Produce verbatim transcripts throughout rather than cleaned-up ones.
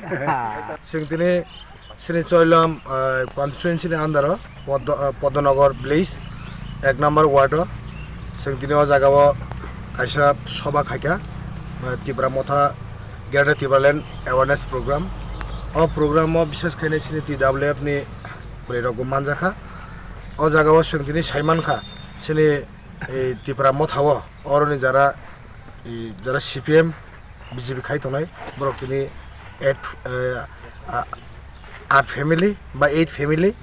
Chwng tini chini Choilam, ah, constituency ni under o Poddo-, ah, Poddonagar village, ek number ward o. Chwng tini o jaga o kaisa soba khaikha, ah, Tipra Motha Greater Tipraland Awareness Program. O program o bishes khainai chini T W F ni bwrwi rok bo manjakha. O jaga o chwng tini saimankha chini, eh, Tipra Motha o oroni jara, eh, jara C P M, B J P khai tongnai, borok tini eight, eh, a-, aat family ba eight family,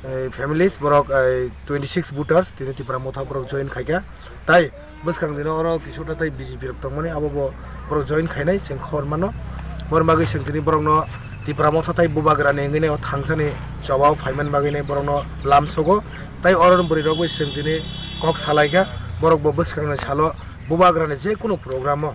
eh, families, borok, eh, twenty six voters tini Tipra Motha borok join khaikha. Tai bwskang dino oro kisuta tai B J P rok tongmani, abo bo borok join khainai chwng khobor mano. Borok bagwi chwng tini borokno Tipra Motha tai Bubagra ni wngwi nai o thangsani choba o phaimani bagwi nai borokno lamsogo. Tai oro bwrwi rok bai chwng tini kok salaikha, borok bo bwskangni salo Bubagra ni je kunu program o,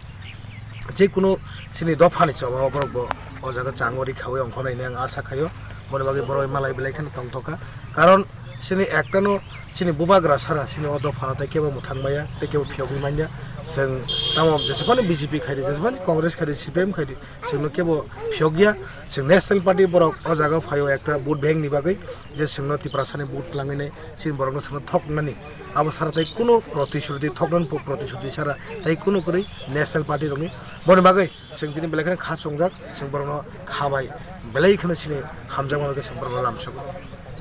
je kunu chini dopha ni choba o borok bo o jaga changori khawi ongkhornai hinwi ang asa khaio. Boni bagwi borok malai belai kheno tongthokha, karon chini ektano chini Bubagra sara chini o dopha no tei kebo mwthang maya tei kebo phiyogwi manya. Chwng tamo jesebani B J P khaidi, jesebani Congress khaidi, C P M khaidi, chwngno kebo phiyokya. Chwng National Party borok o jaga o phaio ekta vote bank ni bagwi, je chwngno Tiprasani vote langwi nai, chini borokno chwngno thoknani. Abo sara tei kunu protisruti, thoknani po-, protisruti sara tei kunu kwrwi National Party rokni. Boni bagwi chwng tini belai kheno kha chongjak, chwng borokno kha bai belai kheno chini hamjakma bai khe chwng borokno lamsogo.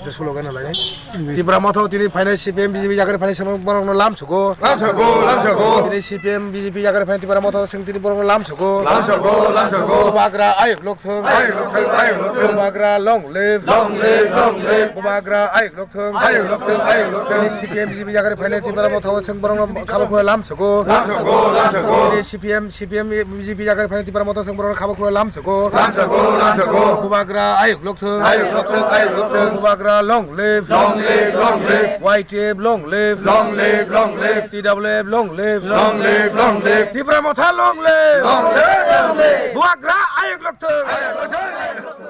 Je slogan no lainai. Tipra Motha o tini phainai C P M B J P yakarwi phainai chwng borokno lamsogo. Lamsogo, lamsogo. Tini C P M B J P yakarwi phainai Tipra Motha o chwng tini borokno lamsogo. Lamsogo, lamsogo. Bubagra ayuk lokthung. Ayuk lokthung, ayuk lokthung. Bubagra long live. Long live, long live. Bubagra ayuk lokthung. Ayuk lokthung, ayuk lokthung. Tini C P M B J P yakarwi phainai Tipra Motha o chwng borokno khabo khwlai lamsogo. Lamsogo, lamsogo. Tini C P M, C P M B J P yakarwi phainai Tipra Motha o chwng borokno khabo khwlai lamsogo. Lamsogo, lamsogo. Bubagra ayuk lokthung. Ayuk lokthung, ayuk lokthung. Bubagra long live. Long live, long live. Y T F long live. Long live, long live. T W F long live. Long live, long live. Tipra Motha long live. Long live, long live. Bubagra ayuk lokthung. Ayuk lokthung.